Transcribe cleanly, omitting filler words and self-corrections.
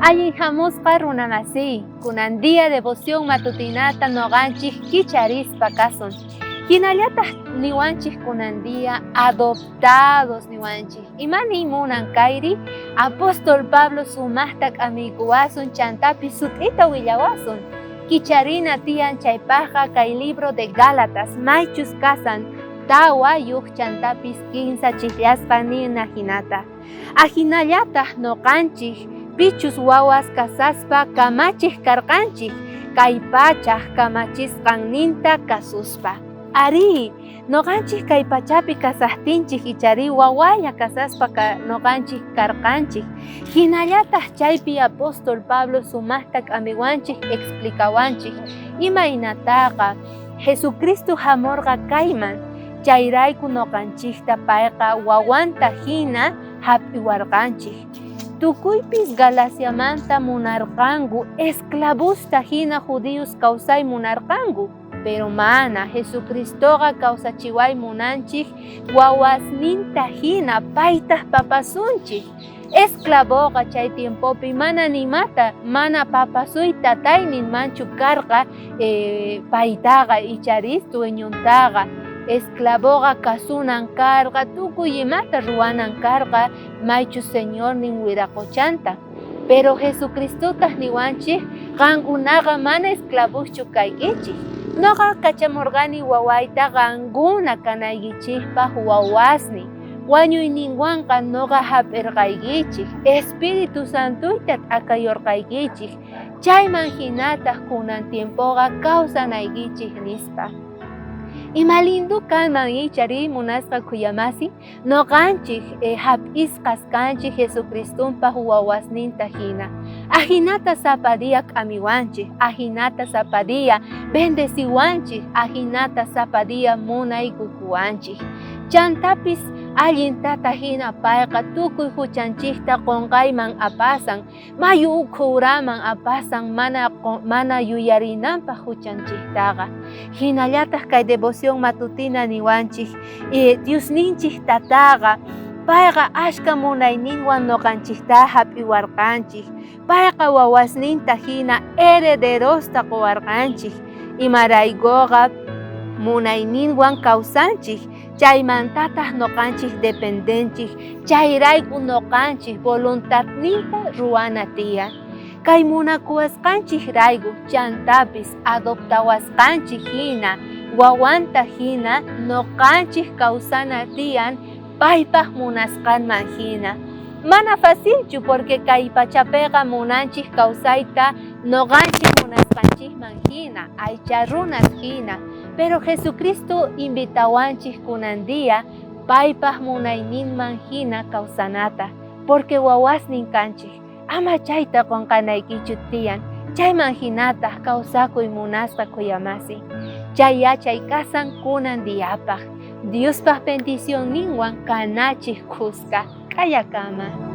Allin hamusqa runamasiy, kunan día devoción matutinata noqanchik kicharispa kasun. Hinallataq niwanchik kunan día adoptados niwanchik. Ima niy munan kayri? Apóstol Pablo sumaqta k'amiykuwasun chantapis sut'ita willawasun. Kicharina tiyan chaypaqqa kay libro de Gálatas maychus kasan 4 chantapis 3 chijllasqa nina jinata. Ajinallataj noqanchej pichus wawas kasaspa kamachej karqanchej kay pachaj kamachisqanninta kasuspa. Arí, noqanchej kay pachapi kasajtinchej icharí wawalla kasaspa noqanchej karqanchej. Jinallataj chaypi apóstol Pablo sumajta k'amiwanchej explicawanchej imaynataqa Jesucristo jamorqa kayman, chayrayku noqanchejta payqa wawanta jina jap'iwarqanchej. Tukuypis Galaciamanta munarqanku esclavosta jina judíos kawsay munarqanku. Pero mana, Jesucristoqa kawsachiway munanchej wawasninta jina, paytaj papasunchej. Esclavoqa chay tiempopi mana nimata, mana papasuy tatayninmanchu karqa paytaqa icharis dueñontaqa. Esclavoqa kasunan karqa, tukuy imata ruwanan karqa maychus señornin wiraqochanta. Pero Jesucristotaj niwanchej, qankunaqa mana esclavoschu kaykichej. Noqa kachamorqani wawayta qankuna kanaykichejpaj wawasniy. Wañuyninwanqa noqa jap'erqaykichej, Espíritu Santoyta t'akayorqaykichej, chayman jinataj kunan tiempoqa kawsanaykichej, nispa. Ima lindo kanman icharí munasqa khuyamasi? Noqanchej jap'isqas kanchej Jesucristompaj wawasninta jina. Ajinata sapa día k'amiwanchej, ajinata sapa día bendeciwanchej, ajinata sapa día munaykukuwanchej. Chantapis allin tata jina payqa tukuy juchanchejta qonqayman apasan, Mayu ukhu uraman apasan mana yuyarinanpaj juchanchejtaqa. Jinallataj kay devoción matutina niwanchej, Diosninchej Tataqa, payqa ashkha munayninwan noqanchejta jap'iwarqanchej. Payqa wawasninta jina herederosta qowarqanchej, imaraykoqa munayninwan kawsanchej. Chaymantataj noqanchej dependenchej, chayrayku noqanchej voluntadninta ruwana tiyan. Kay munakuwasqanchejrayku chantapis adoptawasqanchej jina, wawanta jina noqanchej kawsana tiyan paypaj munasqanman jina. Mana facilchu porque kay pachapeqa munanchej kawsayta noqanchej munasqanchejman jina, aycha runas jina. Pero Jesucristo invitawanchej kunan día paypaj munayninman jina kawsanata, porque wawasnin kanchej. Ama chayta qonqanaykichu tiyan, chayman jinataj kawsakuy munasqa khuyamasi. Chay yachay kasan kunan diapaj. Diospaj bendicionninwan kanachej khuska. K'ayakama.